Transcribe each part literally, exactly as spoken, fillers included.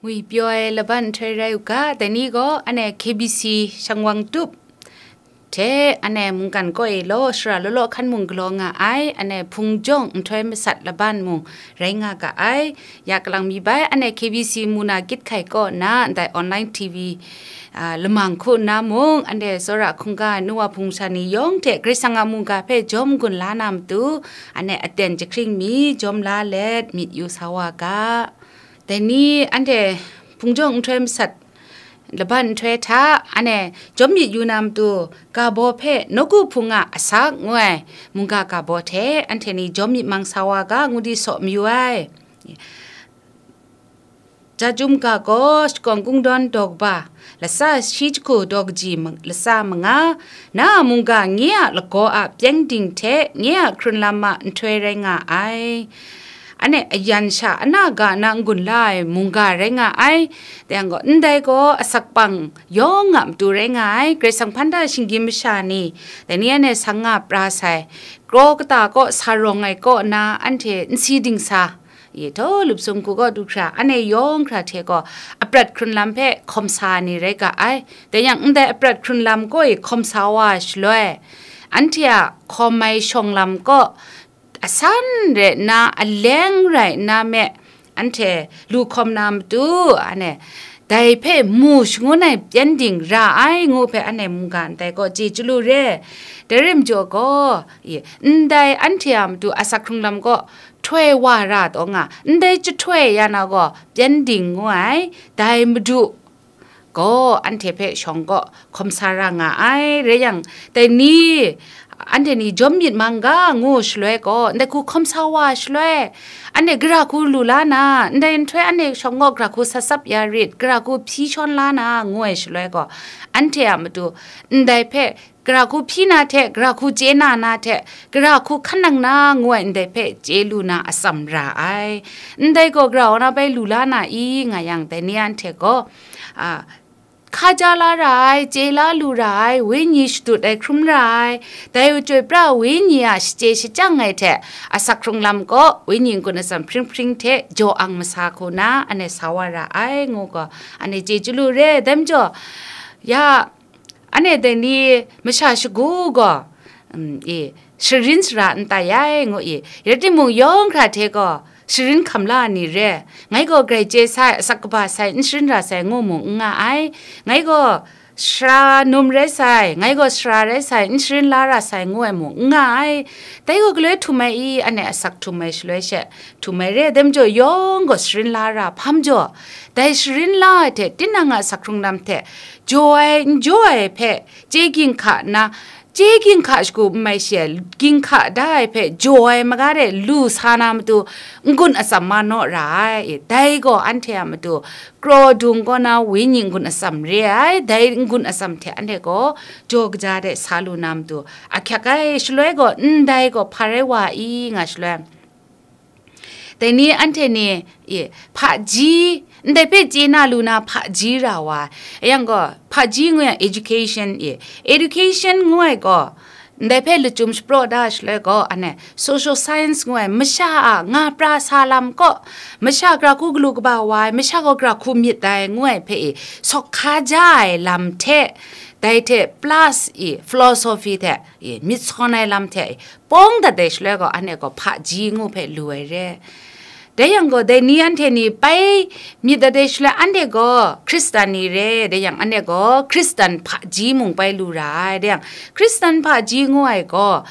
Ngwi pyaw ai laban nhtoi rai u ga, dai ni gaw anhte K B C Shangwang Tup hte anhte mungkan kaw e law shara law law hkan mung galaw nga ai, anhte hpung jawng nhtoi masat laban mung rai nga ga ai. Ya kalang mi bai, anhte K B C Muna Gyit Hkai kaw na ndai online T V, a, lamang hku nna mung, anhte tsawra hkungga ai nu wa hpung sha ni yawng hte Karai Kasang a mungga hpe jawm n-gun la na matu, anhte aten jahkring mi jawm la let myit yu sa wa ga. Dai ni anhte hpung jawng nhtoi masat laban nhtoi hta anhte jawm myit yu na matu, ga baw hpe nawku hpung a asak ngu ai mungga ga baw hte anhte ni jawm myit mang sa wa ga, ngu di saw mayu ai. Ja Chyum ga gaw shakawn kungdawn daw kaba, latsa shi jahku daw kaji ma-, latsa manga, na a mungga nye a lagaw a pyengdin hte nye a hkrun lam a nhtoi rai nga ai. Anhte ayan sha ana ga na n-gun la ai mungga rai nga ai. Dai yang gaw, ndai gaw asak bang yawng a matu rai nga ai. Karai Kasang hpan da shinggyim masha ni, dai ni anhte sang nga pra sai, kraw kata kaw sa rawng ai kaw na anhte n si dingsa, ye htaw lup sung hku kaw du hkra, anhte yawng hkra hte gaw aprat hkrun lam hpe hkawm sa ai ni rai ga ai. Dai yang, ndai aprat hkrun lam kaw e hkawm sa wa ai shaloi, anhte a hkawm ai shawng lam kaw asan rai nna, aleng rai nna me, anhte lu hkawm na matu, anhte dai hpe mu shangun ai pyengdin ra ai ngu hpe anhte mungga ndai gaw chye chyalu re. Dai rai majaw gaw, i, ndai anhte a matu asak hkrung lam gaw htoi wa ra taw nga, ndai jahtoi ya na gaw pyengdin ngu ai, dai madu gaw anhte hpe shawng kaw hkawm sa ra nga ai. Rai yang, dai ni, anhte ni jawm myit mang ga ngu shaloi gaw, ndai hku hkawm sa wa shaloi, anhte gara hku lu la na, ndai nhtoi anhte shawng kaw gara hku sap sap ya rit, gara hku hpyi shawn la na, ngu ai shaloi gaw, anhte a matu ndai hpe gara hku hpyi na hte, gara hku chye na na hte, gara hku hkan nang na, ngu ai ndai hpe chye lu na atsam ra ai. Ndai gaw gara wa na bai lu la na i, nga yang, dai ni anhte gaw, a, hkaja la ra ai, chye la lu ra ai, wenyi shadut ai hkrum ra ai, dai chyoi pra ai wenyi a shachye shachyang ai hte, asak hkrung lam kaw wenyi n-gun atsam hpring hpring hte jaw ang masa hku na, anhte sa wa ra ai, ngu gaw, anhte chye chyalu re. Dai majaw, ya, anhte dai ni masha shagu gaw, um, e, sharin sara n tai ai, ngu i. Rai timung, yawng hkra hte gaw sharin hkam la ai ni re. Ngai gaw grai chye sai, asak kaba sai, n sharin ra sai, ngu mung n nga ai. Ngai gaw sara num rai sai, ngai gaw sara rai sai, n sharin la ra sai, ngu ai mung n nga ai. Dai gaw galoi htum ai i, anhte asak htum ai shaloi she htum ai re. Dai majaw, yawng gaw sharin la ra hpa majaw, dai sharin la ai hte tinang a asak hkrung lam hte jaw ai, n jaw ai hpe chye ginhka nna, chye ginhka shagu n mai she, ginhka da ai hpe jaw ai maga de lu sa na matu, n-gun atsam ma naw ra ai. E, dai gaw anhte a matu kraw dung kaw na wenyi n-gun atsam re ai. Dai n-gun atsam hte anhte gaw jaw kaja de sa lu na matu ahkyak ai. Shaloi gaw, ndai gaw hpa rai wa i, nga shaloi, dai ni anhte ni, e, hpaji, ndai hpe chye na lu na hpaji ra wa ai. Yang gaw, hpaji ngu yang education, e, education ngu ai gaw, ndai hpe lachyum shapraw da shaloi gaw, anhte social science ngu ai, masha a nga pra sa lam kaw, masha gara hku galu kaba wa ai, masha gaw gara hku myit ai ngu ai hpe, e, sawk hkaja ai lam hte, dai hte plus, e, philosophy hte, e, myit sawn ai lam hte, e, pawng dat ai shaloi gaw, anhte gaw hpaji ngu hpe lu ai re. Dai yang gaw, dai ni anhte ni pai myit dat ai shaloi, anhte gaw Hkristan ni re. Dai yang, anhte gaw Hkristan hpaji mung pai lu ra ai. Dai yang, Hkristan hpaji ngu ai gaw,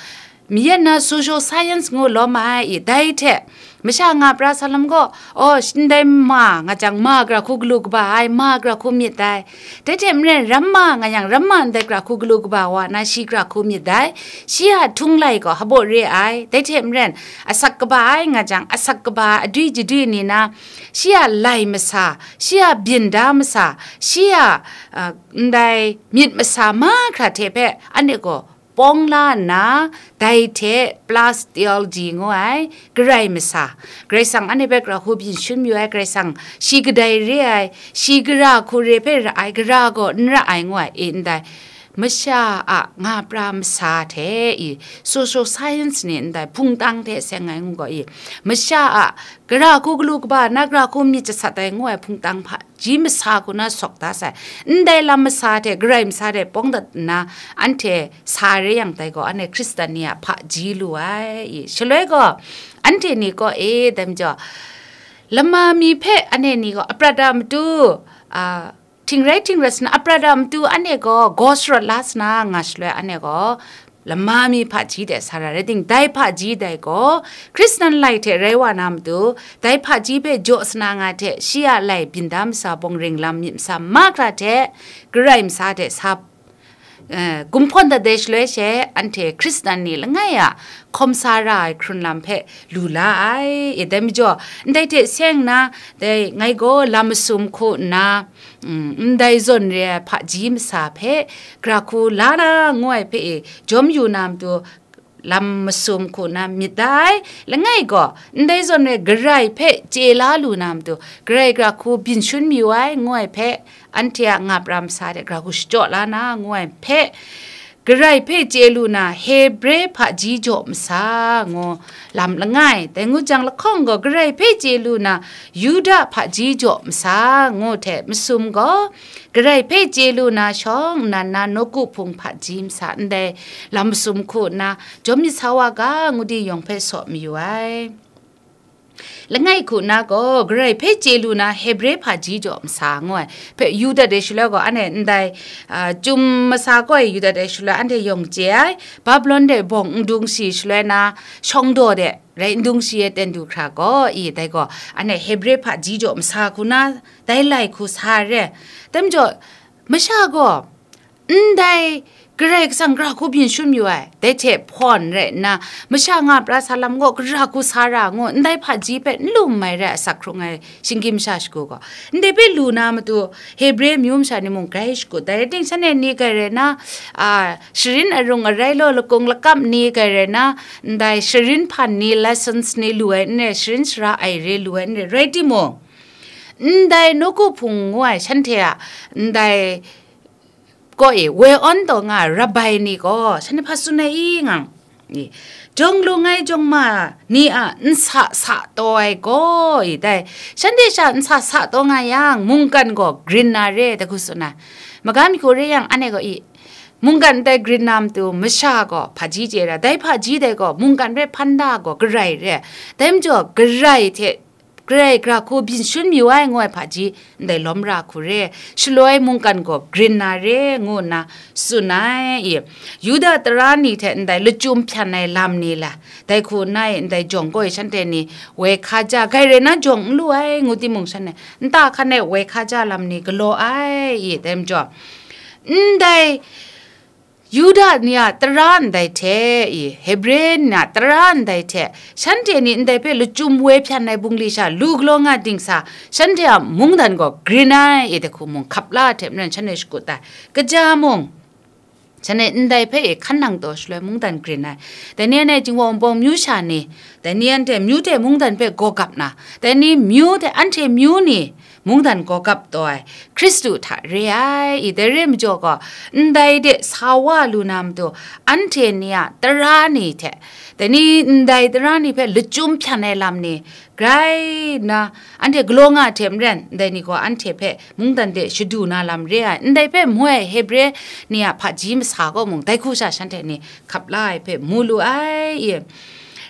mayan na social science ngu lawm ai i, dai hte masha nga pra sa lam gaw, aw, ndai ma nga jang, ma gara hku galu kaba ai, ma gara hku myit ai. Dai hte maren, ramma nga yang, ramma ndai gara hku galu kaba wa na, shi gara hku myit ai. Shi a htung lai gaw hpaw re ai. Dai hte maren, asak kaba ai nga jang, asak kaba adwi jadwi ni na, shi a lai masa, shi a byin da masa, shi a, a, ndai myit masa mahkra hte hpe anhte gaw pawng la nna, dai hte plus theology ngu ai, Karai masa, Karai Kasang anhte hpe gara hku byin shangun yu ai, Karai Kasang shi kadai re ai, shi gara hku re hpe ra ai, gara gaw n ra ai ngu ai, e, ndai masha a nga pra masa hte, i, social science ni ndai hpungtang hte seng ai ngu gaw, i, masha a gara hku galu kaba na, gara hku myit jasat ai ngu ai hpungtang hpa hpaji masa hku na sawk da sai. Ndai lam masa hte, garai masa hte pawng dat nna, anhte sa re yang dai gaw, anhte Hkristan ni a hpaji lu ai. I, shaloi gaw, anhte ni gaw, e, dai majaw, lama mi hpe anhte ni gaw aprat a matu, a, htingrai htingrat sa na, aprat a matu anhte gaw gaw sharawt la sa na nga shaloi, anhte gaw lama mi hpaji de sa ra rai ting, dai hpaji dai gaw Hkristan lai hte rai wa na matu, dai hpaji hpe jaw sa na nga hte shi a lai byin da masa bawng ring lam myit masa mahkra hte, garai masa hte sa, eh, gumhpawn dat ai shaloi she, anhte Hkristan ni langai a hkawm sa ra ai hkrun lam hpe lu la ai. E, dai majaw, ndai hte seng na, dai ngai gaw lam masum hku nna, mm, ndai zawn re ai hpaji masa hpe gra hku la na ngu ai hpe e jawm yu na matu, lam masum hku na myit da ai. Langai gaw, ndai zawn re garai hpe chye la lu na matu, garai gra hku byin shun mayu ai ngu ai hpe, anhte a ngap ra masa de gra hku shachyaw la na ngu ai hpe, garai hpe chye lu na Hebre hpaji jaw masa ngu lam langai, dai ngu jang lahkawng gaw, garai hpe chye lu na Yuda hpaji jaw masa ngu hte masum gaw, garai hpe chye lu na shawng nnan na nawku hpung hpaji masa ndai lam masum hku nna jawm myit sa wa ga ngu di yawng hpe saw mayu ai. Langai hku na gaw, garai hpe chye lu na Hebre hpaji jaw masa ngu ai hpe yu dat ai shaloi gaw, anhte ndai, a, chyum masa gaw e yu dat ai shaloi, anhte yawng chye ai, Babilon de bawng n dung shi shaloi na, shawng daw de rai n dung shi ai ten du hkra gaw, i, dai gaw, anhte Hebre hpaji jaw masa hku na, dai lai hku sa re. Dai majaw, masha gaw, ndai Karai Kasang gra hku byin shun yu ai, dai hte hpawn rai nna, masha nga pra sa lam gaw gra hku sa ra ngu, ndai hpaji hpe n lu mai rai asak hkrung ai shinggyim masha shagu gaw, ndai hpe lu na matu, Hebre amyu masha ni mung grai shagu, dai rai ting, shanhte ni grai rai na, a, sharin arung arai law, lakung lakam ni grai rai na, ndai sharin hpan ni, lessons ni lu ai n rai, sharin shara ai re lu ai n rai, rai timung, ndai nawku hpung ngu ai shanhte a, ndai kaw e, woi awn taw nga ai rabai ni gaw, shanhte hpa tsun ai i ngang, i, jawng lung ai jawng ma ni a nsa sa taw ai gaw, i, dai, shanhte sha nsa sa taw nga yang, mungkan gaw grin na re, dai hku tsun ai. Maga mi hku re yang, anhte gaw, i, mungkan ndai grin na matu, masha gaw hpaji chye ra, dai hpaji dai gaw, mungkan hpe hpan da gaw, garai re, dai majaw, garai hte, Karai gra hku byin shun mayu ai ngu ai hpaji, ndai lawm ra hku re, shaloi mungkan gaw grin na re, ngu nna tsun ai i. Yuda tara ni hte ndai lachyum hpyan ai lam ni la, dai hku nna e ndai jawng gaw e shanhte ni woi hkaja, grai rai na jawng n lu ai, ngu timung shanhte nta hkan e woi hkaja lam ni galaw ai i, dai majaw, ndai Yuda ni a tara ndai hte, i, Hebre ni a tara ndai hte, shanhte ni ndai hpe lachyum woi hpyan ai bungli sha lu galaw nga dingsa, shanhte a mungdan gaw grin ai, i, dai hku mung hkap la ai hte maren shanhte shakut ai. Kaja mung, shanhte ndai hpe e hkan nang taw shaloi mungdan grin ai. Dai ni anhte Jinghpaw Wunpawng myu sha ni, dai ni anhte myu hte mungdan hpe gaw gap na, dai ni myu hte anhte myu ni, mungdan gaw gap taw ai, Hkristu hta re ai, i, dai re majaw gaw, ndai de sa wa lu na matu, anhte ni a tara ni hte, dai ni ndai tara ni hpe lachyum hpyan ai lam ni, grai nna, anhte galaw nga hte maren, ndai ni gaw anhte hpe mungdan de shadu na lam re ai, ndai hpe mu ai Hebre ni a hpaji masa gaw mung, dai hku sha shanhte ni hkap la ai hpe mu lu ai, i.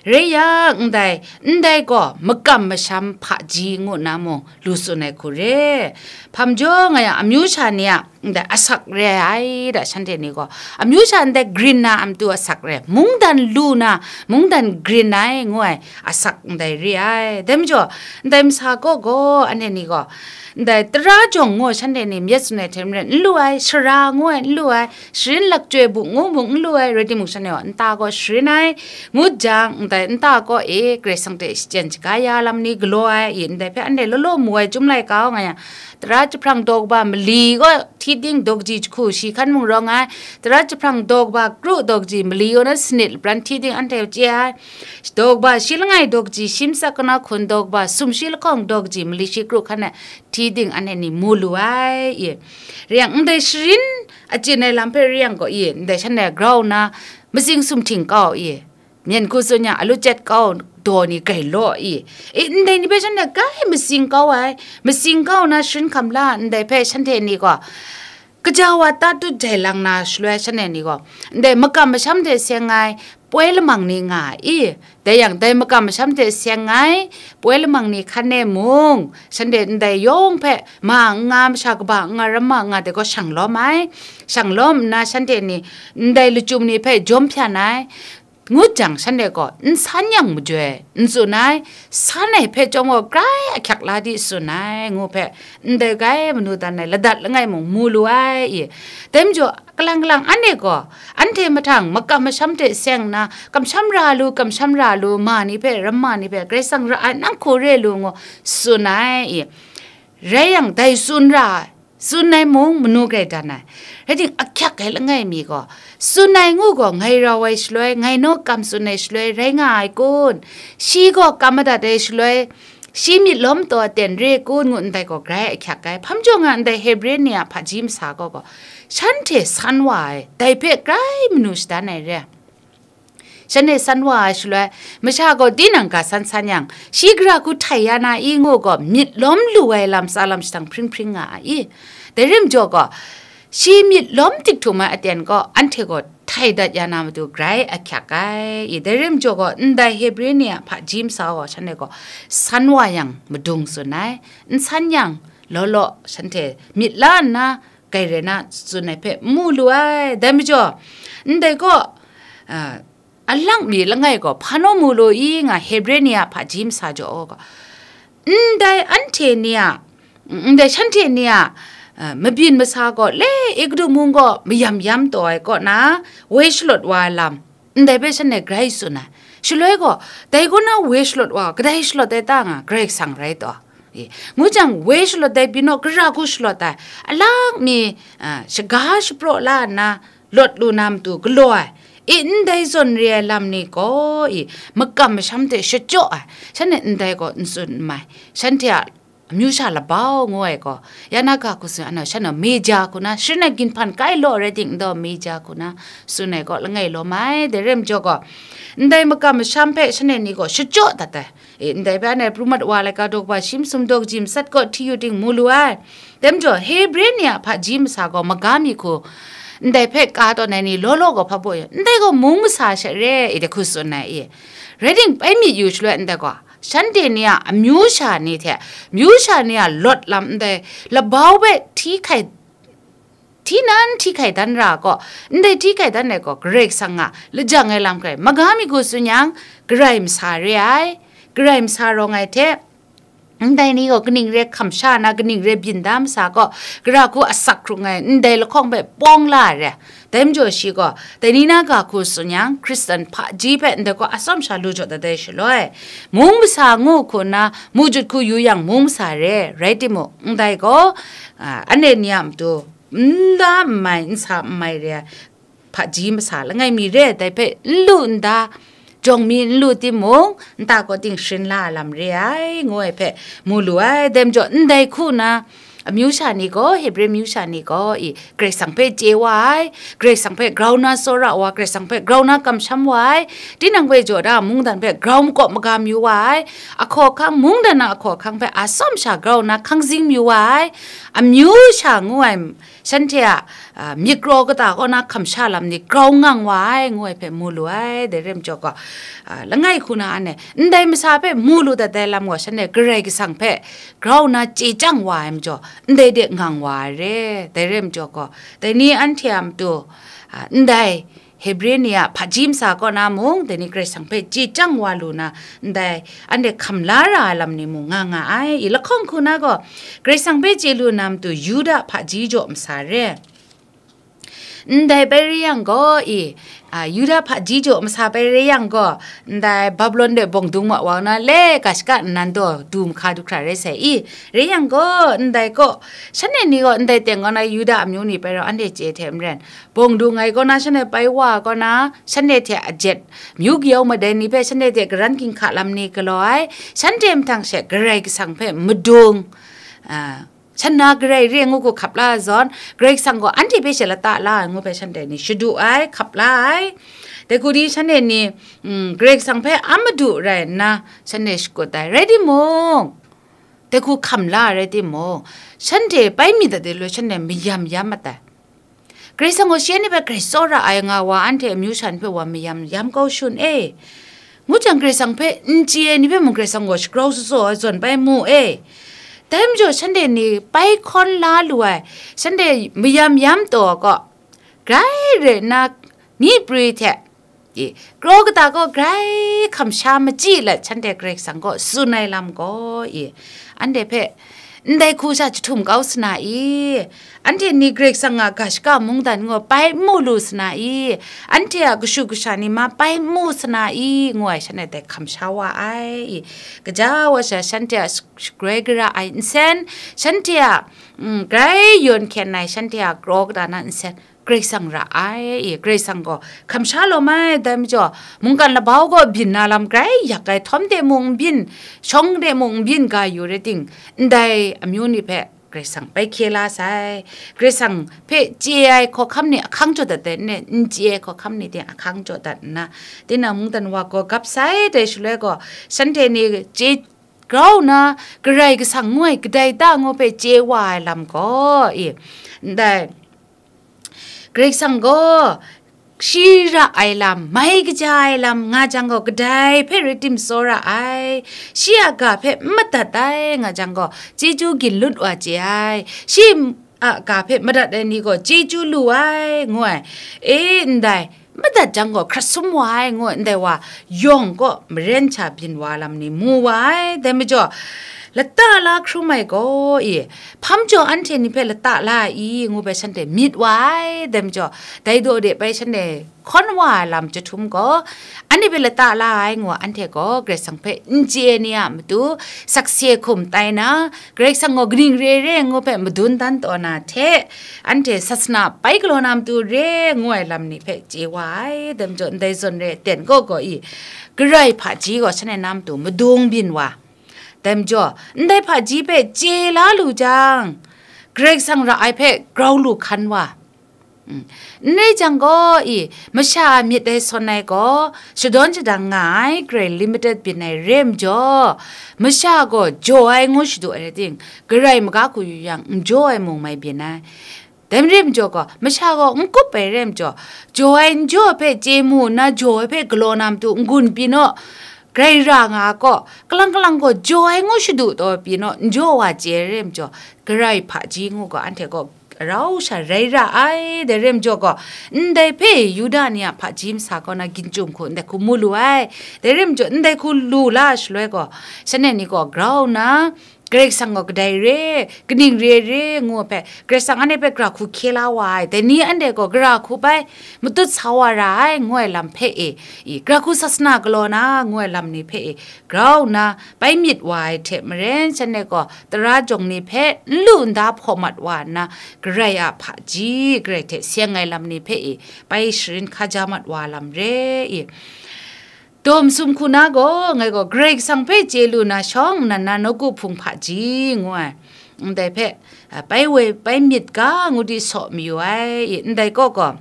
Rai yang, ndai, ndai gaw makam masham hpaji ngu nna mung, lu tsun ai hku re. Hpam jaw nga yang amyu sha ni a ndai asak re ai da shanhte ni gaw, amyu sha ndai grin na a matu asak re, mungdan lu na, mungdan grin ai ngu ai asak ndai re ai. Dai majaw, ndai masa kaw gaw, anhte ni gaw, ndai tara jawng ngu shanhte ni myit tsun ai hte maren, n lu ai, shara ngu ai, n lu ai, sharin lakchyoi bu ngu mung n lu ai, rai timung shanhte gaw nta gaw sharin ai, ngut jang, ndai nta kaw e, Karai Kasang hte shachyen shaga ya lam ni galaw ai, i, ndai hpe anhte law law mu ai, Chyum Laika nga yang, tara jahprang daw kaba mali gaw hti ting daw kaji jahku shi hkan mung rawng ai, tara jahprang daw kaba kru daw kaji mali gaw na sanit lapran hti ting anhte chye ai, daw kaba shi langai daw kaji shi matsak kana hkun daw kaba sumshi lahkawng daw kaji mali shi kru hkan ai hti ting anhte ni mu lu ai, i. Rai yang, ndai sharin achyin ai lam hpe rai yang gaw, i, ndai shanhte grau nna, matsing sumhting kau, i, myen hku tsun yang alu chyet kau, daw ni grai law i. I, ndai ni hpe shanhte grai masing kau ai, masing kau na sharin hkam la ndai hpe shanhte ni gaw, kaja wa ta tut jai lang na shaloi shanhte ni gaw, ndai makam masham hte seng ai poi lamang ni nga i. Dai yang, dai makam masham hte seng ai poi lamang ni hkan e mung, shanhte ndai yawng hpe ma n nga, masha kaba n nga, ramma n nga, dai gaw shang lawm ai. Shang lawm nna, shanhte ni ndai lachyum ni hpe jawm hpyan ai. Ngut jang, shanhte gaw n san yang majoi, n tsun ai, san ai hpe chyawm gaw grai ahkyak la di tsun ai, ngu hpe, ndai grai manu dan ai ladat langai mung mu lu ai i. Dai majaw, kalang kalang anhte gaw, anhte mahtang makam masham hte seng nna, kamsham ra lu, kamsham ra lu, ma ni hpe, ramma ni hpe, Karai Kasang ra ai, nang hku re lu ngu tsun ai i. Rai yang, dai tsun ra ai, tsun ai mung manu grai dan ai. Rai ting, ahkyak ai langai mi gaw, tsun ai ngu gaw, ngai rau ai shaloi, ngai naw kam tsun ai shaloi rai nga ai kun? Shi gaw kam madat ai shaloi, shi myit lawm taw aten re kun, ngu ndai gaw grai ahkyak ai. Hpam jaw nga ndai Hebre ni a hpaji masa gaw gaw, shanhte san wa ai, dai hpe grai manu shadan ai re. Shanhte san wa ai shaloi, masha gaw tinang ga san san yang, shi gara hku htai ya na i ngu gaw, myit lawm lu ai lam tsa lam shatang hpring hpring nga ai i. Dai rim jaw gaw, shi myit lawm tik htum ai aten gaw, anhte gaw htai dat ya na matu grai ahkyak ai i. Dai rim jaw gaw, ndai Hebre ni a hpaji masa gaw shanhte gaw san wa yang madung tsun ai, n san yang law law shanhte myit la nna, kai rai na tsun ai hpe mu lu ai. Dai majaw, ndai gaw, a, alang mi langai gaw hpa naw mu lu i nga Hebre ni a hpaji masa jaw gaw, ndai anhte ni a, ndai shanhte ni a, a, mabyin masa gaw le Egutu mung gaw mayam yam taw ai kaw na, woi shalawt wa ai lam, ndai hpe shanhte grai tsun ai. Shaloi gaw, dai kaw na woi shalawt wa, kadai shalawt ai ta nga, Karai Kasang rai taw. E, ngu jang, woi shalawt ai byin naw, gara hku shalawt ai, alang mi, a, shaga shapraw la nna, lawt lu na matu galaw ai, e, ndai zawn re ai lam ni gaw, e, makam masham hte shachyaw ai, shanhte ndai gaw n tsun n mai, shanhte a amyu sha labau ngu ai gaw, ya na ga hku tsun, ano, shanhte meja hku na, sharin ai ginhpan kai law rai ting, n taw meja hku na, tsun ai gaw langai lawm ai, dai rai majaw gaw, ndai makam masham hpe shanhte ni gaw shachyaw dat ai. E, ndai hpe anhte pru mat wa laika daw kaba shi masum daw kaji matsat kaw hti yu ting mu lu ai. Dai majaw, Hebre ni a hpaji masa gaw maga mi hku ndai hpe ka tawn ai ni law law gaw hpa baw yu, ndai gaw mung masa sha re, i dai hku tsun ai i. Rai ting, bai myit yu shaloi ndai gaw, shanhte ni a amyu sha ni hte, myu sha ni a lawt lam ndai labau hpe hti hkai hti nan hti hkai dan ra gaw, ndai hti hkai dan ai gaw, Karai Kasang a lajang ai lam hkrai, maga mi hku tsun yang, Karai masa re ai, Karai masa rawng ai hte, ndai ni gaw kaning re hkam sha na, kaning re byin da masa gaw, gara hku asak hkrung ai, ndai lahkawng hpe pawng la ai re. Dai majaw shi gaw, dai ni na ga hku tsun yang, Hkristan hpaji hpe ndai gaw atsawm sha lu jaw dat ai shaloi, mung masa ngu hku nna, mujut hku yu yang mung masa re, rai timung, ndai gaw, a, anhte ni a matu, n la n mai, n sa n mai re ai hpaji masa langai mi re, dai hpe n lu n da, jawng mi n lu timung, nta kaw ting sharin la ai lam re ai, ngu ai hpe mu lu ai. Dai majaw, ndai hku na, amyu sha ni gaw, Hebre myu sha ni gaw, i, Karai Kasang hpe chye wa ai, Karai Kasang hpe grau na tsawra wa, Karai Kasang hpe grau na kamsham wa ai, tinang hpe jaw da mungdan hpe grau makawp maga mayu wa ai, ahkaw ahkang, mungdan a ahkaw ahkang hpe atsawm sha grau na hkangzing mayu wa ai, amyu sha ngu ai, shanhte a, a, myit kraw kata kaw na hkam sha lam ni grau ngang wa ai, ngu ai hpe mu lu ai. Dai rai majaw gaw, a, langai hku na anhte ndai masa hpe mu lu dat ai lam gaw, shanhte Karai Kasang hpe grau na chye chyang wa ai majaw, ndai de ngang wa ai re. Dai rai majaw gaw, dai ni anhte a matu, a, ndai Hebre ni a hpaji masa kaw na mung, dai ni Karai Kasang hpe chye chyang wa lu na, ndai anhte hkam la ra ai lam ni mung nga nga ai. I lahkawng hku na gaw, Karai Kasang hpe chye lu na matu Yuda hpaji jaw masa re. Ndai bai re yang gaw, i, a, Yuda hpaji jaw masa bai re yang gaw, ndai Babilon de bawng dung ma wa na le, ga shaka nnan daw du mahka du hkra rai sai i, re yang gaw, ndai gaw, shanhte ni gaw ndai teng kaw na Yuda amyu ni bai rau anhte chye hte maren, bawng dung ai kaw na shanhte bai wa kaw na, shanhte hte ajet, myu kayau madai ni hpe shanhte hte karan ginhka lam ni galaw ai, shanhte mahtang she Karai Kasang hpe madung, a, Shan na garai re ngu hku hkap la ai zawn, Karai Kasang gaw anhte hpe she lata la ai ngu hpe shanhte ni shadu ai, hkap la ai. Dai hku ni shanhte ni, mm, Karai Kasang hpe a madu rai nna, shanhte shakut ai. Rai timung, dai hku hkam la ai rai timung, shanhte pai myit dat de loi shanhte mayam yam mat ai. Karai Kasang gaw shi ni hpe grai tsawra ai nga wa, anhte amyu sha ni hpe wa mayam yam kau shun e. Ngu jang, Karai Kasang hpe n chye ai ni hpe mung Karai Kasang gaw shagrau tsawtsaw ai zawn bai mu e. Dai majaw, shanhte ni bai hkawn la lu ai, shanhte mayam yam taw ai kaw, grai rai nna, myi prwi hte, i, kraw kata kaw grai hkamsha machyi let, shanhte Karai Kasang kaw tsun ai lam gaw, i, anhte hpe ndai hku sha jahtum kau sa na i? Anhte ni Karai Kasang a ga shaka mungdan gaw bai n mu lu sa na i? Anhte a kashu kasha ni ma bai n mu sa na i? Ngu ai shanhte dai hkamsha wa ai, i. Kaja wa sha, shanhte a sh-, shagroi gara ai nsen, shanhte a, mm, grai yawn hkyen ai shanhte a kraw kata na nsen, Karai Kasang ra ai, i, Karai Kasang gaw hkamsha lawm ai. Dai majaw, mungkan labau gaw byin na lam grai yak ai, htawm de mung n byin, shawng de mung n byin ga yu rai ting, ndai amyu ni hpe Karai Kasang bai hkye la sai. Karai Kasang hpe chye ai hkawhkam ni ahkang jaw dat ai, n chye ai hkawhkam ni ting ahkang jaw dat nna, tinang mungdan wa gaw gap sai. Dai shaloi gaw, shanhte ni chye grau nna, Karai Kasang ngu ai kadai ta ngu hpe chye wa ai lam gaw, i, ndai Karai Kasang gaw shi ra ai lam, mai kaja ai lam nga jang gaw, kadai hpe rai tim tsawra ai, shi a ga hpe n madat ai nga jang gaw, chyeju gin lut wa chye ai, shi a ga hpe madat ai ni gaw chyeju lu ai, ngu ai. E, ndai, madat jang gaw hkrat sum wa ai, ngu ai, ndai wa yawng kaw maren sha byin wa lam ni mu wa ai. Dai majaw, lata la hkrum ai gaw, i, hpam jaw anhte ni hpe lata la ai i? Ngu bai shanhte myit wa ai. Dai majaw, dai daw de bai shanhte hkawn wa ai lam jahtum gaw, anhte hpe lata la ai ngu anhte gaw Karai Kasang hpe n chye ai ni a matu sakse hkum tai na, Karai Kasang gaw kaning re re ngu hpe madun dan taw na hte, anhte sasana bai galaw na matu re ngu ai lam ni hpe chye wa ai. Dai majaw, ndai zawn re aten gaw gaw i, Karai hpaji gaw shanhte na matu madung byin wa. Dai majaw, ndai hpaji hpe chye la lu jang, Karai Kasang ra ai hpe grau lu hkan wa. Mm. N rai jang gaw, i, masha a myit dai sawn ai gaw, shadawn shadang nga ai, Karai limited byin ai re majaw, masha gaw jaw ai ngu shadu ai rai ting, Karai maga hku yu yang, n jaw ai mung mai byin ai. Dai re majaw gaw, masha gaw n kup ai re majaw, jaw ai n jaw ai hpe chye mu nna, jaw ai hpe galaw na matu n-gun pyi naw, Karai ra nga ai kaw, kalang kalang gaw jaw ai ngu shadu taw pyi naw, n jaw wa chye ai re majaw, Karai hpaji ngu gaw anhte gaw arau sha rai ra ai. Dai re majaw gaw, ndai hpe Yuda ni a hpaji masa kaw na ginchum hku ndai hku mu lu ai. Dai re majaw, ndai hku lu la shaloi gaw, shanhte ni gaw grau nna, Karai Kasang gaw kadai re, kaning re re ngu ai hpe, Karai Kasang anhte hpe gara hku hkye la wa ai. Dai ni anhte gaw gara hku bai matut sa wa ra ai, ngu ai lam hpe e, i, gara hku sasana galaw na, ngu ai lam ni hpe e, grau nna bai myit wa ai hte maren, shanhte gaw tara jawng ni hpe n lu nda hpaw mat wa nna, Karai a hpaji, Karai hte seng ai lam ni hpe e, bai sharin hkaja mat wa lam re i. Daw masum hku na gaw, ngai gaw Karai Kasang hpe chye lu na shawng nnan na, nawku hpung hpaji ngu ai, ndai hpe, a, bai woi, bai myit ga ngu di saw mayu ai, i, ndai kaw gaw,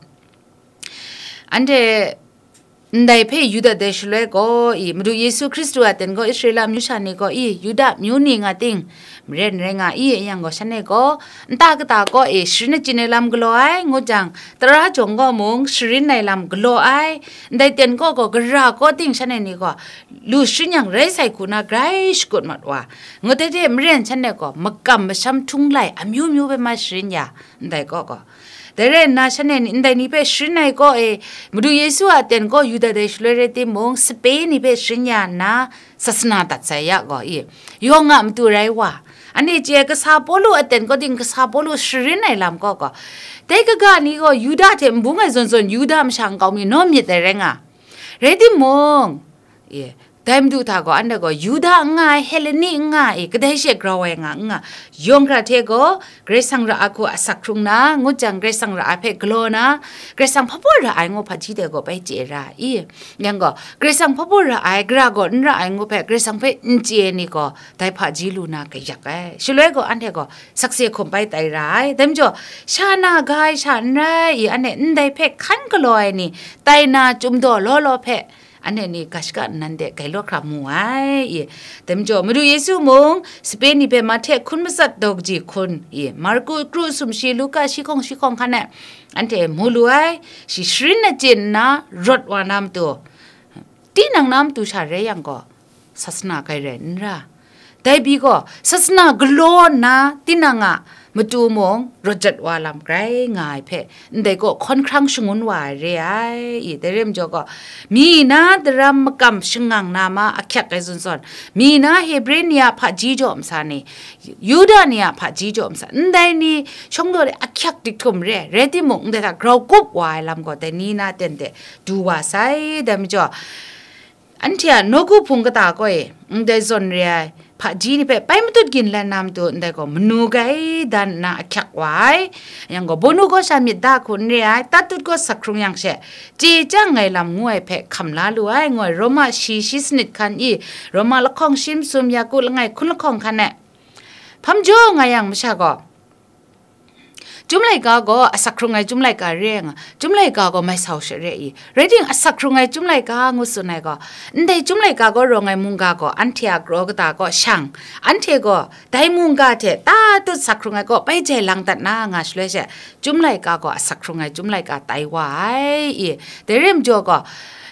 anhte ndai hpe yu dat ai shaloi gaw, i, Madu Yesu Hkristu a ten gaw Israela amyu sha ni gaw, i, Yuda amyu ni nga ting, maren rai nga i, yang gaw, shanhte gaw nta kata kaw e sharin achyin ai lam galaw ai, ngu jang, tara jawng gaw mung sharin ai lam galaw ai, ndai ten kaw gaw, gara kaw ting shanhte ni gaw lu sharin yang rai sai hku na grai shakut mat wa, ngut ai hte maren shanhte gaw makam masham htung lai amyu myu hpe ma sharin ya, ndai kaw gaw. Dai rai nna, shanhte ni ndai ni hpe sharin ai kaw e, Madu Yesu a ten kaw yu dat ai shaloi rai timung, sape ni hpe sharin ya nna, sasana dat sai ya gaw i, yawng a matu rai wa, anhte chye ai kasa Pawlu a ten kaw ting kasa Pawlu sharin ai lam kaw gaw, dai kaga ni gaw Yuda hte n bung ai zawn zawn Yuda masha nkau mi naw myit ai rai nga. Rai timung, i, Dai madu hta gaw, anhte gaw Yuda n nga ai, Heleni n nga ai, kadai she grau ai nga n nga, yawng hkra hte gaw, Karai Kasang ra ai hku asak hkrung na, ngut jang Karai Kasang ra ai hpe galaw na, Karai Kasang hpabaw ra ai ngu hpaji dai gaw bai chye ra i? Yang gaw, Karai Kasang hpabaw ra ai, gara gaw n ra ai ngu hpe Karai Kasang hpe n chye ai ni gaw, dai hpaji lu na gayak ai. Shaloi gaw anhte gaw sakse hkum bai tai ra ai. Dai majaw, sha na ga ai sha n rai i, anhte ndai hpe hkan galaw ai ni, tai na chyum daw law law hpe, anhte ni ga shaka nnan de gai lawt hkra mu ai i. Dai majaw, Madu Yesu mung, sape ni hpe Mahte hkun matsat daw kaji hkun i, Marku kru sumshi, Luka shi hkawng shi hkawng hkan e, anhte mu lu ai, shi sharin achyin nna rawt wa na matu, tinang na matu sha rai yang gaw, sasana gai rai n ra. Dai pyi gaw, sasana galaw nna tinang a matu mung rawt jat wa lam grai nga ai hpe, ndai gaw hkawn hkrang shangun wa ai re ai i. Dai rai majaw gaw, mi na daram makam shangang na ma ahkyak ai zawn zawn, mi na Hebre ni a hpaji jaw masa ni, Yuda ni a hpaji jaw masa, ndai ni shawng daw de ahkyak dik htum re, rai timung, ndai hta grau kup wa ai lam gaw, dai ni na ten de du wa sai. Dai majaw, anhte a nawku hpung kata gaw e, ndai zawn re ai hpaji ni hpe pai matut ginlan na matu, ndai gaw manu gai dan nna ahkyak wa ai. Yang gaw, bawnu gaw sha myit da hku n re ai, tatut gaw sak hkrung yang she, chye chyang ai lam ngu ai hpe hkam la lu ai, ngu ai, Roma shi, shi sanit hkan i, Roma lahkawng shi masum, Yaku langai hkun lahkawng hkan e. Hpam jaw nga yang masha gaw, Chyum laika gaw asak hkrung ai chyum laika re ai nga, chyum laika gaw mai sau she re i? Rai ting, asak hkrung ai chyum laika ngu tsun ai gaw, ndai chyum laika gaw rawng ai mungga gaw anhte a kraw kata kaw shang, anhte gaw dai mungga hte tatut sak hkrung ai kaw bai jai lang dat na nga shaloi she, chyum laika gaw asak hkrung ai chyum laika tai wa ai i? Dai re majaw gaw,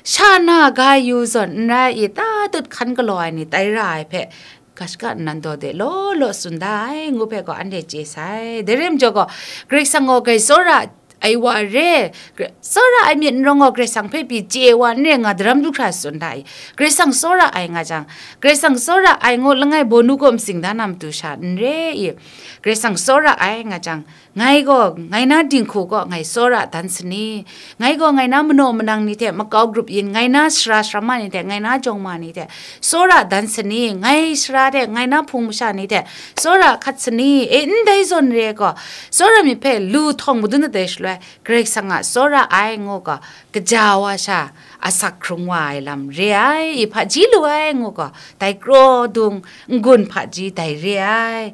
sha na ga yu zawn n rai i, tatut hkan galaw ai ni tai ra ai hpe, ga shaka nnan daw de law law tsun da ai, ngu hpe gaw anhte chye sai. Dai re majaw gaw, Karai Kasang gaw grai tsawra ai wa re, Karai-, tsawra ai myit n rawng gaw, Karai Kasang hpe pyi chye wa n re nga, daram du hkra tsun da i? Karai Kasang tsawra ai nga jang, Karai Kasang tsawra ai ngu langai bawnu gaw matsing da na matu sha n re i? Karai Kasang tsawra ai nga jang, ngai gaw, ngai na dinghku kaw ngai tsawra dan sani, ngai gaw ngai na manaw manang ni hte makau grup yin, ngai na sara sarama ni hte, ngai na jawngma ni hte tsawra dan sani, ngai sara hte, ngai na hpung masha ni hte tsawra hkat sani, e, ndai zawn re ai gaw, tsawra myit hpe lu htawng madun dat ai shaloi, Karai Kasang a tsawra ai ngu gaw, kaja wa sha asak hkrung wa ai lam re ai, i hpaji lu ai ngu gaw, dai kraw dung n-gun hpaji dai re ai.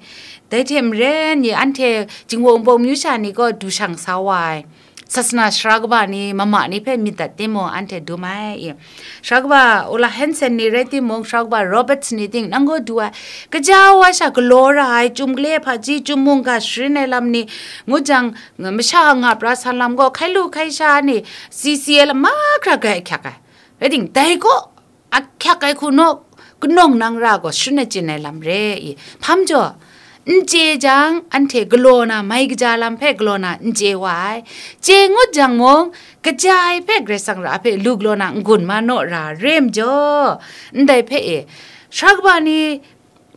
Dai hte maren, i anhte Jinghpaw Wunpawng myu sha ni gaw du shang sa wa ai, sasana sara kaba ni, mama ni hpe myit dat timung, anhte dum ai, i. Sara kaba Ola Hansen ni rai timung, sara kaba Roberts ni ting, nang gaw du ai, kaja wa sha galaw ra ai, chyum gale hpaji, chyum mungga sharin ai lam ni, ngu jang, masha a nga pra sa lam gaw, hkai lu hkai sha ni, C C L mahkra grai ahkyak ai. Rai ting, dai gaw, ahkyak ai hku naw, kanawng nang ra gaw sharin achyin ai lam re i? Hpam jaw, n chye jang, anhte galaw na, mai kaja lam hpe galaw na n chye wa ai. Chye ngut jang mung, kaja ai hpe Karai Kasang ra hpe lu galaw na n-gun ma naw ra re majaw, ndai hpe e, sara kaba ni,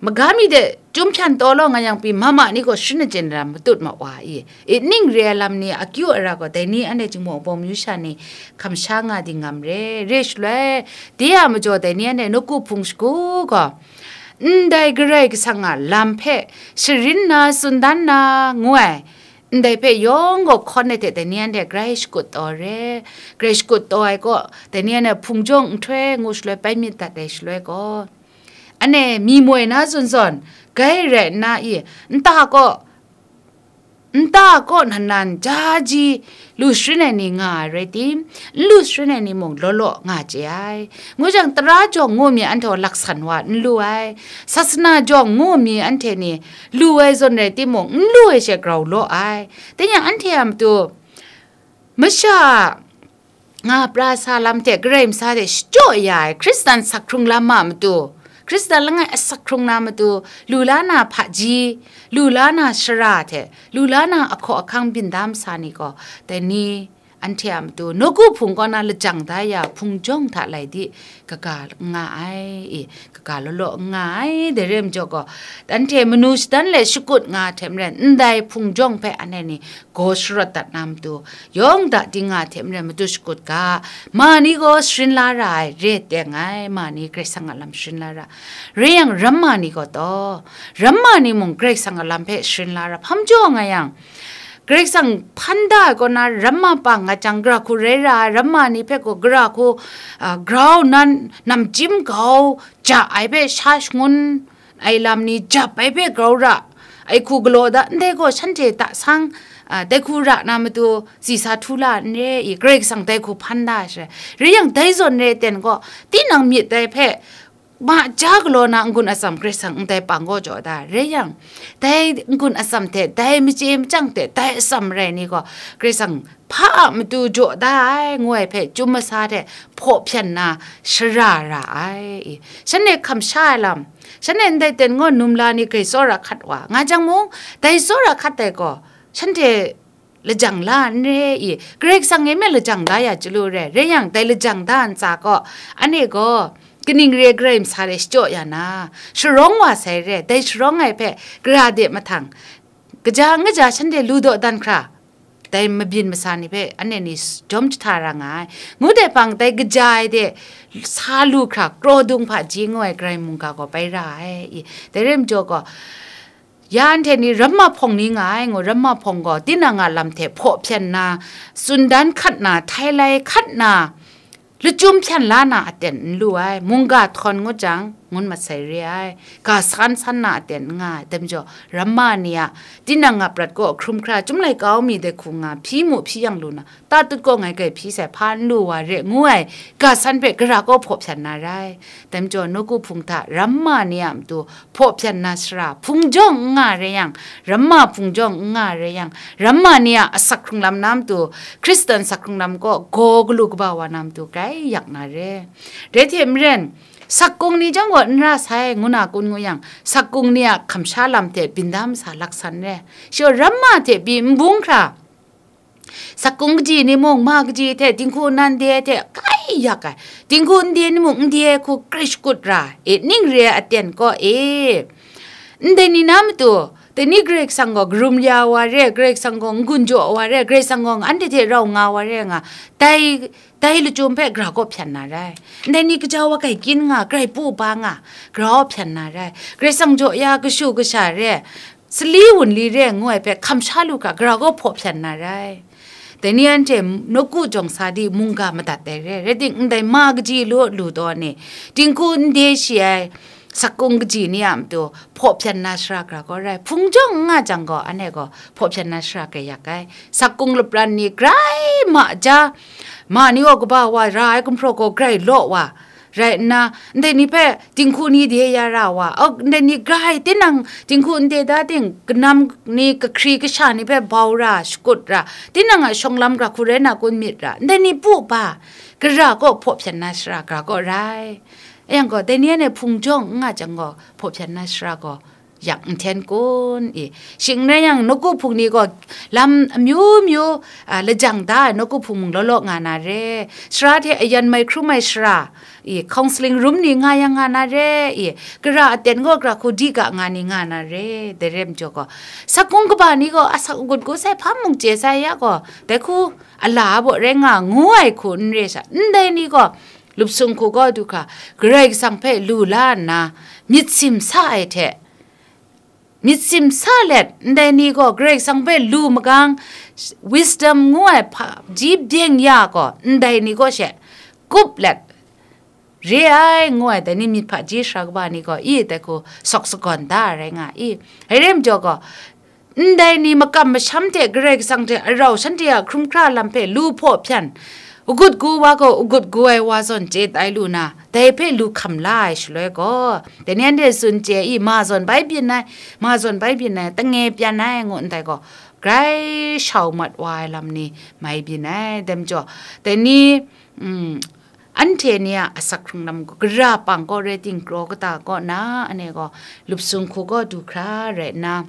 maga mi de chyum hpyan taw law nga yang pyi, mama ni gaw sharin achyin ai lam matut ma wa i? I ning re ai lam ni akyu ara gaw, dai ni anhte Jinghpaw Wunpawng myu sha ni hkam sha nga ding ngam re, re shaloi, de a majaw dai ni anhte nawku hpung shagu gaw, ndai Karai Kasang a lam hpe sharin na, tsun dan na, ngu ai, ndai hpe yawng gaw hkawn ai hte dai ni anhte grai shakut taw re, grai shakut taw ai gaw, dai ni anhte hpung jawng nhtoi ngu shaloi bai myit dat ai shaloi gaw, anhte mi moi na zawn zawn, gai rai nna i, nta kaw, nta kaw nan nan, jaji lu sharin ai ni nga ai rai tim, n lu sharin ai ni mung law law nga chye ai. Ngu jang, tara jawng ngu mi anhte gaw laksan wa n lu ai, sasana jawng ngu mi anhte ni lu ai zawn rai timung, n lu ai she grau law ai. Dai yang anhte a matu, masha nga pra sa lam hte Karai masa hte shachyaw ya ai Hkristan sak hkrung lam a matu, Hkristan langai asak hkrung na matu, lu la na hpaji, lu la na sara hte, lu la na ahkaw ahkang byin da masa ni gaw, dai ni anhte a matu nawku hpung kaw na lajang da ya hpung jawng hta lai di, kaga n nga ai, i, kaga law law n nga ai, dai re majaw gaw, anhte manu shadan le shakut nga hte maren, ndai hpung jawng hpe anhte ni gaw sharawt dat na matu, yawng da ting nga hte maren matu shakut ga, ma ni gaw sharin la ra ai, re teng ai, ma ni Karai Kasang a lam sharin la ra, re yang ramma ni gaw taw, ramma ni mung Karai Kasang a lam hpe sharin la ra, hpa majaw nga yang, Karai Kasang hpan da ai kaw na ramma pa nga jang, gara hku rai ra ai, ramma ni hpe gaw gara hku, a, grau nan namchyim gau ja ai hpe sha shangun ai lam ni jap ai hpe grau ra ai hku galaw da, ndai gaw shanhte ta sang, a, dai hku ra na matu tsi sa htu la n re i, Karai Kasang dai hku hpan da ai sha rai. Rai yang, dai zawn re ten gaw, tinang myit dai hpe, ma ja galaw na n-gun atsam Karai Kasang ndai pang gaw jaw da, rai yang, dai n-gun atsam hte, dai machye machyang hte, dai atsam rai ni gaw, Karai Kasang hpa a matu jaw da ai, ngu ai hpe, chyum masa hte hpaw hpyan na shara ra ai. Shanhte hkam sha ai lam, shanhte ndai ten gaw numla ni grai tsawra hkat wa nga jang mung, dai tsawra hkat ai gaw, shanhte lajang la n re i, Karai Kasang e me lajang da ya chyalu re, rai yang, dai lajang da ntsa gaw, anhte gaw kaning re Karai masa re shachyaw ya na, sharawng wa sai re, dai sharawng ai hpe, gara de mahtang, kaja n kaja shanhte lu dawdan hkra, dai mabyin masa ni hpe anhte ni s-, jawm jahta ra nga ai, ngu dai hpang, dai kaja ai de sa lu hkra, kraw dung hpaji ngu ai Karai mungga gaw bai ra ai i, dai re majaw gaw, ya anhte ni ramma hpawng ni nga ai, ngu, ramma hpawng gaw tinang a lam hte hpaw hpyan na, tsun dan hkat na, htai lai hkat na, lachyum hpyan la na aten n lu ai, mungga htawn ngut jang, ngun mat sai re ai, ga san san na aten n nga ai, dai majaw, ramma ni a, tinang a prat gaw hkrum hkra, chyum laika mi dai hku nga, hpyi mu hpyi yang lu na, tatut gaw ngai grai hpyi sai, hpa n lu wa re, ngu ai, ga san hpe gara gaw hpaw hpyan na rai. Dai majaw, nawku hpung hta ramma ni a matu hpaw hpyan na shara, hpung jawng n nga re yang, ramma hpung jawng n nga re yang, ramma ni a asak hkrung lam na matu, Hkristan asak hkrung lam gaw gaw galu kaba wa na matu grai yak na re. Rai hte maren, sakung ni chyawm gaw n ra sai, ngu na kun ngu yang, sakung ni a hkam sha lam hte byin da masa laksan re. Shi gaw ramma hte pyi n bung hkra, sakung kaji ni mung ma kaji hte dinghku nnan de hte grai yak ai, dinghku nde ni mung nde ai hku grai shakut ra, e, ning re ai aten gaw, e, ndai ni na matu, dai ni Karai Kasang gaw karum ya wa re, Karai Kasang gaw n-gun jaw wa re, Karai Kasang gaw anhte hte rau nga wa re nga, dai, dai lachyum hpe gara gaw hpyan na rai. Ndai ni kaja wa grai kyin nga, grai pu ba nga, gara gaw hpyan na rai. Karai Kasang jaw ya kashu kasha re, sali wunli re ngu ai hpe hkam sha lu hkra, gara gaw hpaw hpyan na rai. Dai ni anhte nawku jawng sa di mungga madat ai re, rai timung, ndai ma kaji lu, lu taw ni, dinghku nde shi ai sakung kaji ni a matu hpaw hpyan na shara gara gaw rai, hpung jawng n nga jang gaw, anhte gaw hpaw hpyan na shara grai yak ai. Sakung lapran ni grai ma ja, ma ni gaw kaba wa ra ai gumhpraw gaw grai law wa, rai nna, ndai ni hpe dinghku ni de ya ra wa, o, ndai ni grai tinang dinghku nde da ting, kanam ni, kahkri kasha ni hpe bau ra, shakut ra, tinang a shawng lam gara hku rai na kun myit ra, ndai ni pu ba, gara gaw hpaw hpyan na shara gara gaw rai. Yang gaw, dai ni anhte hpung jawng n nga jang gaw, hpaw hpyan na shara gaw, yak n hten kun i. Shing n rai yang, nawku hpung ni gaw lam amyu myu, a, lajang da ai nawku hpung mung law law nga na re. Sara hte ayan mai hkrum ai sara, i, counselling room ni nga yang nga na re, i, gara aten gaw gara hku di ga nga ni nga na re, dai re majaw gaw, sakung kaba ni gaw asak agut gu sai hpa mung chye sai ya gaw, dai hku ala baw rai nga ngu ai hku n re sha, ndai ni gaw, lupsung hku gaw du hkra, Karai Kasang hpe lu la nna, myit simsa ai hte, myit simsa let, ndai ni gaw Karai Kasang hpe lu magang, wisdom ngu ai hpaji byeng ya gaw, ndai ni kaw she kup let, re ai ngu ai, dai ni myit hpaji sara kaba ni gaw, i, dai hku sawk sagawn da ai rai nga i. Rai re majaw gaw, ndai ni makam masham hte Karai Kasang hte arau shanhte a hkrum hkra lam hpe lu hpaw hpyan, agut gu wa gaw agut gu ai wa zawn chye tai lu na, dai hpe lu hkam la ai shaloi gaw, dai ni anhte tsun chye i, ma zawn bai byin ai, ma zawn bai byin ai, tange pyan ai, ngu ndai gaw, grai shau mat wa ai lam ni mai byin ai. Dai majaw, dai ni, mm, anhte ni a asak hkrung lam gaw, gara pang kaw rai ting, kraw kata kaw na, anhte gaw lupsung hku gaw du hkra rai nna,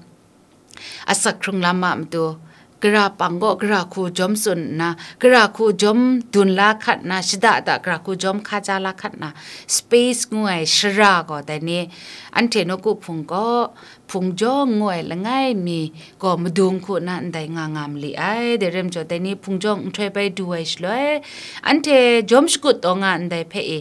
asak hkrung lam a matu, gara pang gaw gara hku jawm tsun nna, gara hku jawm dun la hkat nna, shada da gara hku jawm hkaja la hkat nna, space ngu ai shara gaw dai ni anhte nawku hpung gaw, hpung jawng ngu ai langai mi gaw madung hku nna ndai nga nga mali ai. Dai rai majaw, dai ni hpung jawng nhtoi bai du ai shaloi, anhte jawm shakut taw nga ndai hpe e,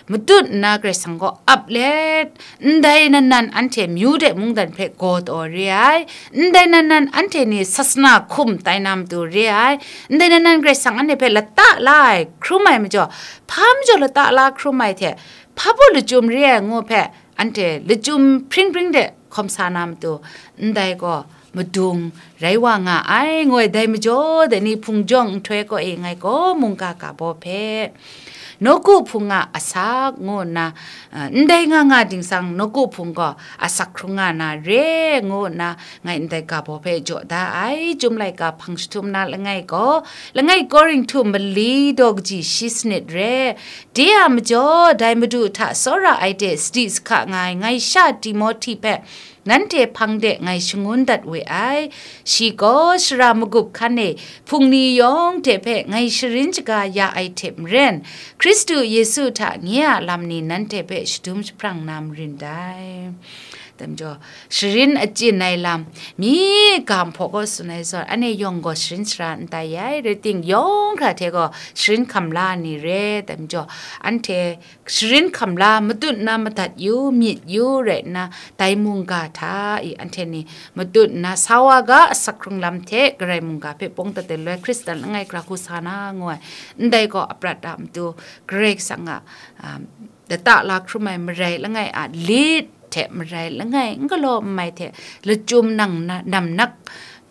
matut nna Karai Kasang gaw ap let, ndai nan nan anhte myu de mungdan hpe gaw taw re ai, ndai nan nan anhte ni sasana hkum tai na matu re ai, ndai nan nan Karai Kasang anhte hpe lata la ai hkrum ai majaw, hpa majaw lata la hkrum ai hte, hpa baw lachyum re ai ngu hpe, anhte lachyum hpring hpring de hkawm sa na matu, ndai gaw madung rai wa nga ai, ngu ai. Dai majaw, dai ni hpung jawng nhtoi kaw e ngai gaw mungga ga baw hpe, nawku hpung a asak ngu nna, a, ndai nga nga dingsang nawku hpung gaw asak hkrung nga na re, ngu nna ngai ndai ga baw hpe jaw da ai. Chyum laika hpang jahtum na langai gaw, langai Korinhtu mali daw kaji shi sanit re, de a majaw, dai Madu hta tsawra ai de sadi sahka nga ai, ngai sha Timohti hpe nanhte hpang de ngai shangun dat we ai. Shi gaw shara magup hkan e hpung ni yawng hte hpe ngai sharin shaga ya ai hte maren, Hkristu Yesu hta nye a lam ni nanhte hpe shadum jahprang na marin dai. Dai majaw, sharin achyin ai lam, myi ga hpaw gaw tsun ai zawn, anhte yawng gaw sharin sara n tai ai, rai ting, yawng hkra hte gaw sharin hkam la ni re. Dai majaw, anhte sharin hkam la, matut nna madat yu, myit yu rai nna, dai mungga hta i anhte ni matut nna sa wa ga, asak hkrung lam hte Karai mungga hpe pawng dat ai loi, Hkristan langai gara hku sa na ngu ai, ndai gaw aprat a matu, Karai Kasang a, um, lata la hkrum ai marai langai a lit hte marai langai n galaw n mai hte lachyum nang na, namnak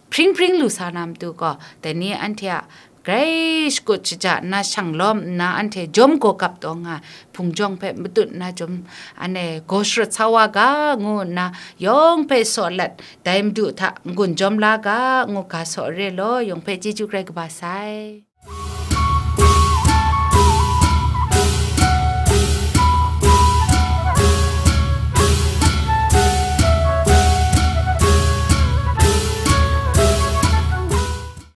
hpring hpring lu sa na matu gaw, dai ni anhte a grai shakut shaja nna shang lawm nna anhte jawm gaw gap taw nga, hpung jawng hpe matut nna jawm, anhte gaw sharawt sa wa ga, ngu nna yawng hpe saw lat, dai Madu hta n-gun jawm la ga, ngu ga saw re law, yawng hpe chyeju grai kaba sai.